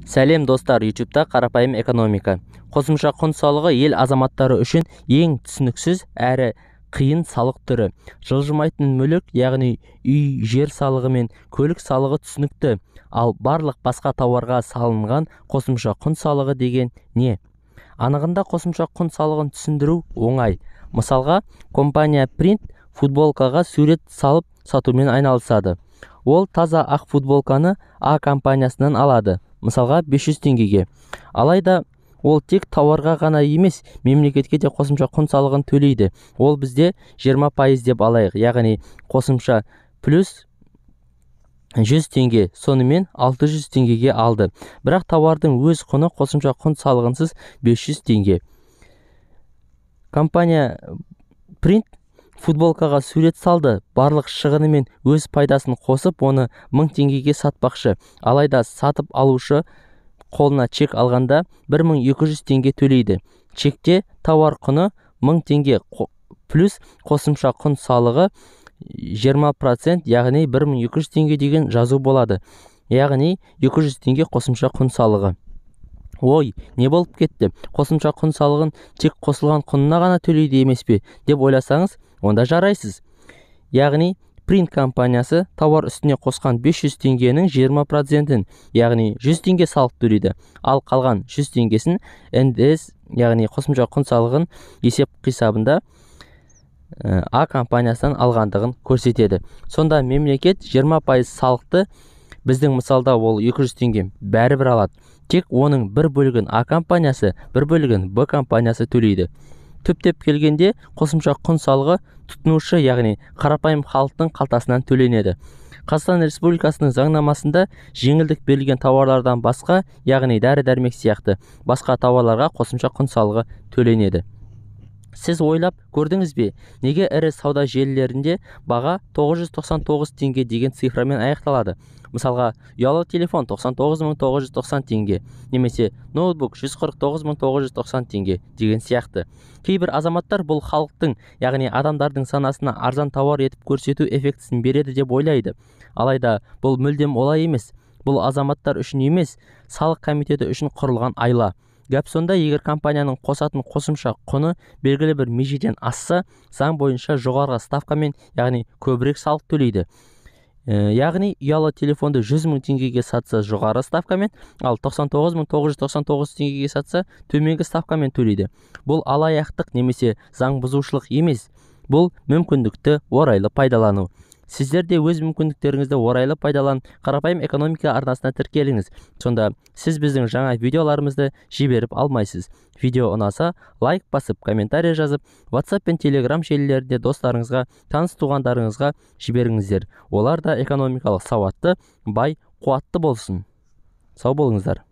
Сәлем, достар! Ютубта «Қарапайым экономика». Қосымша құн салығы – ел азаматтары үшін ең түсініксіз әрі қиын салық түрі. Жылжымайтын мүлік, яғни үй, жер салығы мен көлік салығы түсінікті. Ал барлық басқа тауарға салынған қосымша құн салығы деген не? Анығында, қосымша құн салығын түсіндіру оңай. Мысалға, компания Принт футболкаға сурет салып сатумен айналысады. Ол таза ақ футболканы А компаниясынан алады, мысалға, 500 теңгеге. Алайда ол тек тауарға ғана емес, мемлекетке де қосымша құн салығын төлейді. Ол бізде 20% деп алайық, яғни қосымша плюс 100 теңге. Сонымен, 600 теңгеге алды. Бірақ тауардың өз құны қосымша құн салығынсыз 500 теңге. Компания Принт футболкаға сурет салды, барлық шығыны мен өз пайдасын қосып, оны 1000 теңгеге сатпақшы. Алайда сатып алушы қолына чек алғанда 1200 теңге төлейді. Чекте тауар құны 1000 теңге плюс қосымша құн салығы 20%, яғни 1200 теңге деген жазу болады, яғни 200 теңге қосымша құн салығы. «Ой, не болып кетті? Қосымша құн салығын тек қосылған құнына ғана төлейді емес пе?» деп ойласаңыз, онда жарайсыз. Яғни Принт компаниясы тауар үстіне қосқан 500 теңгенің 20%-ін, яғни 100 теңге салық төлейді. Ал қалған 100 теңгесін НДС, яғни қосымша құн салығын есеп қисабында А компаниясынан алғандығын көрсетеді. Сонда мемлекет 20% салықты, біздің мысалда ол 200 теңге, бәрібір алады. Тек оның бір бөлігін А компаниясы, бір бөлігін Б компаниясы төлейді. Түптеп келгенде, қосымша құн салығы тұтынушы, яғни қарапайым халықтың қалтасынан төленеді. Қазақстан Республикасының заңнамасында жеңілдік берілген тауарлардан басқа, яғни дәрі-дәрмек сияқты басқа тауарларға қосымша құн салығы төленеді. Сіз ойлап көрдіңіз бе, неге ірі сауда желілерінде баға 999 теңге деген цифрамен аяқталады? Мысалға, ұялы телефон 99 990 теңге немесе ноутбук 149 990 теңге деген сияқты. Кейбір азаматтар бұл халықтың, яғни адамдардың санасына арзан тауар етіп көрсету эффектісін береді деп ойлайды. Алайда бұл мүлдем олай емес. Бұл азаматтар үшін емес, салық комитеті үшін құрылған айла. Гәп сонда, егер компанияның қосатын қосымша құны белгілі бір межеден асса, заң бойынша жоғарғы ставкамен, яғни көбірек салық төлейді. Яғни ұялы телефонды 100 мың теңгеге сатса, жоғары ставкамен, ал 99 999 теңгеге сатса, төменгі ставкамен төлейді. Бұл алаяқтық немесе заң бұзушылық емес, бұл мүмкіндікті орайлы пайдалану. Сіздер де өз мүмкіндіктеріңізді орайлы пайдаланып, «Қарапайым экономика» арнасына тіркеліңіз. Сонда сіз біздің жаңа видеоларымызды жіберіп алмайсыз. Видео ұнаса, лайк басып, комментарий жазып, WhatsApp пен Telegram желілерінде достарыңызға, таныс туғандарыңызға жіберіңіздер. Олар да экономикалық сауатты, бай, қуатты болсын. Сау болыңыздар!